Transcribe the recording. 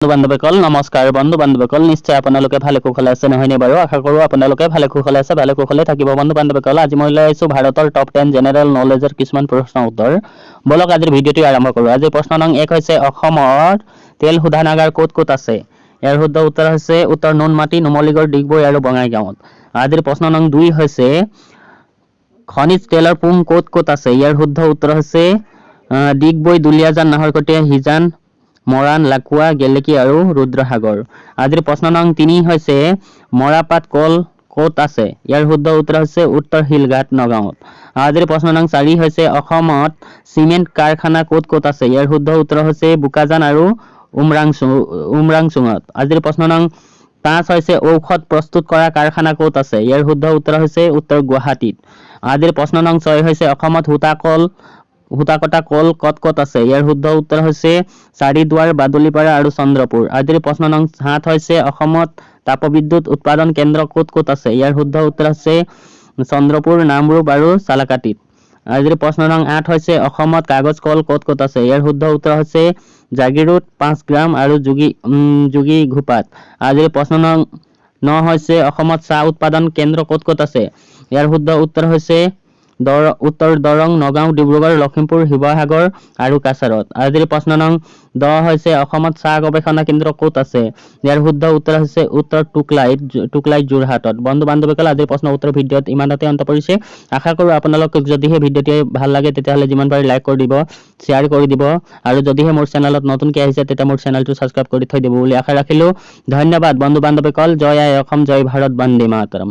বন্ধু বান্ধৱীসকল, নমস্কাৰ। বন্ধু বান্ধৱীসকল, নিশ্চয় আপোনালোকে ভালে কুশলে আছে, নহয়নে বাৰু? আশা কৰোঁ আপোনালোকে ভালে কুশলে আছে, ভালে কুশলে থাকিব। বন্ধু বান্ধৱীসকল, আজি মই লৈ আহিছোঁ ভাৰতৰ টপ 10 জেনেৰেল নলেজৰ কিছুমান প্ৰশ্ন উত্তৰ। ব'লক, আজিৰ ভিডিঅ'টো আৰম্ভ কৰোঁ। আজিৰ প্ৰশ্ন নং 1 হৈছে, অসমৰ তেল শোধনাগাৰ ক'ত ক'ত আছে? ইয়াৰ শুদ্ধ উত্তৰ হৈছে উত্তৰ নুনমাটি, নুমলীগড়, ডিগবৈ আৰু বঙাইগাঁৱত। আজিৰ প্ৰশ্ন নং 2 হৈছে, খনিজ তেলৰ পুং ক'ত ক'ত আছে? ইয়াৰ শুদ্ধ উত্তৰ হৈছে ডিগবৈ, দুলীয়াজান, নাহৰকটীয়া, হিজান, মৰাণ, লাকুৱা, গেলেকী আৰু ৰুদ্ৰসাগৰ। আজিৰ প্ৰশ্ন নং 3 হৈছে, মৰাপাট কল ক'ত আছে? ইয়াৰ শুদ্ধ উত্তৰ হৈছে উত্তৰ শিলঘাট, নগাঁৱত। আজিৰ প্ৰশ্ন নং 4 হৈছে, অসমত চিমেণ্ট কাৰখানা ক'ত ক'ত আছে? ইয়াৰ শুদ্ধ উত্তৰ হৈছে বোকাজান আৰু উমৰাংচুঙত। আজিৰ প্ৰশ্ন নং 5 হৈছে, ঔষধ প্ৰস্তুত কৰা কাৰখানা ক'ত আছে? ইয়াৰ শুদ্ধ উত্তৰ হৈছে উত্তৰ গুৱাহাটীত। আজিৰ প্ৰশ্ন নং 6 হৈছে, অসমত সূতা কটা কল ক'ত ক'ত আছে? ইয়াৰ শুদ্ধ উত্তৰ হৈছে চাৰিদুৱাৰ, বাদুলিপাৰা আৰু চন্দ্ৰপুৰ। আজিৰ প্ৰশ্ন নং 7 হৈছে, অসমত তাপবিদ্যুৎ উৎপাদন কেন্দ্ৰ ক'ত ক'ত আছে? ইয়াৰ শুদ্ধ উত্তৰ হৈছে চন্দ্ৰপুৰ, নামৰূপ আৰু ছালাকাটিত। আজিৰ প্ৰশ্ন নং 8 হৈছে, অসমত কাগজ কল ক'ত ক'ত আছে? ইয়াৰ শুদ্ধ উত্তৰ হৈছে জাগিৰোড, পাঁচগ্ৰাম আৰু যোগীঘোপাত। আজিৰ প্ৰশ্ন নং 9 হৈছে, অসমত চাহ উৎপাদন কেন্দ্ৰ ক'ত ক'ত আছে? ইয়াৰ শুদ্ধ উত্তৰ হৈছে উত্তৰ দৰং, নগাঁও, ডিব্ৰুগড়, লখিমপুৰ, শিৱসাগৰ আৰু কাছাৰত। আজিৰ প্ৰশ্ন নং 10 হৈছে, অসমত চাহ গৱেষণা কেন্দ্ৰ ক'ত আছে? ইয়াৰ শুদ্ধ উত্তৰ হৈছে উত্তৰ টুকলাই, যোৰহাটত। বন্ধু বান্ধৱীসকল, আজিৰ প্ৰশ্ন উত্তৰ ভিডিঅ'ত ইমানতে অন্ত পৰিছে। আশা কৰোঁ আপোনালোকক যদিহে ভিডিঅ'টি ভাল লাগে, তেতিয়াহ'লে যিমান পাৰি লাইক কৰি দিব, শ্বেয়াৰ কৰি দিব আৰু যদিহে মোৰ চেনেলত নতুনকৈ আহিছে, তেতিয়া মোৰ চেনেলটো ছাবস্ক্ৰাইব কৰি থৈ দিব বুলি আশা ৰাখিলোঁ। ধন্যবাদ, বন্ধু বান্ধৱীসকল। জয় আই অসম, জয় ভাৰত, বন্দে মাতৰম।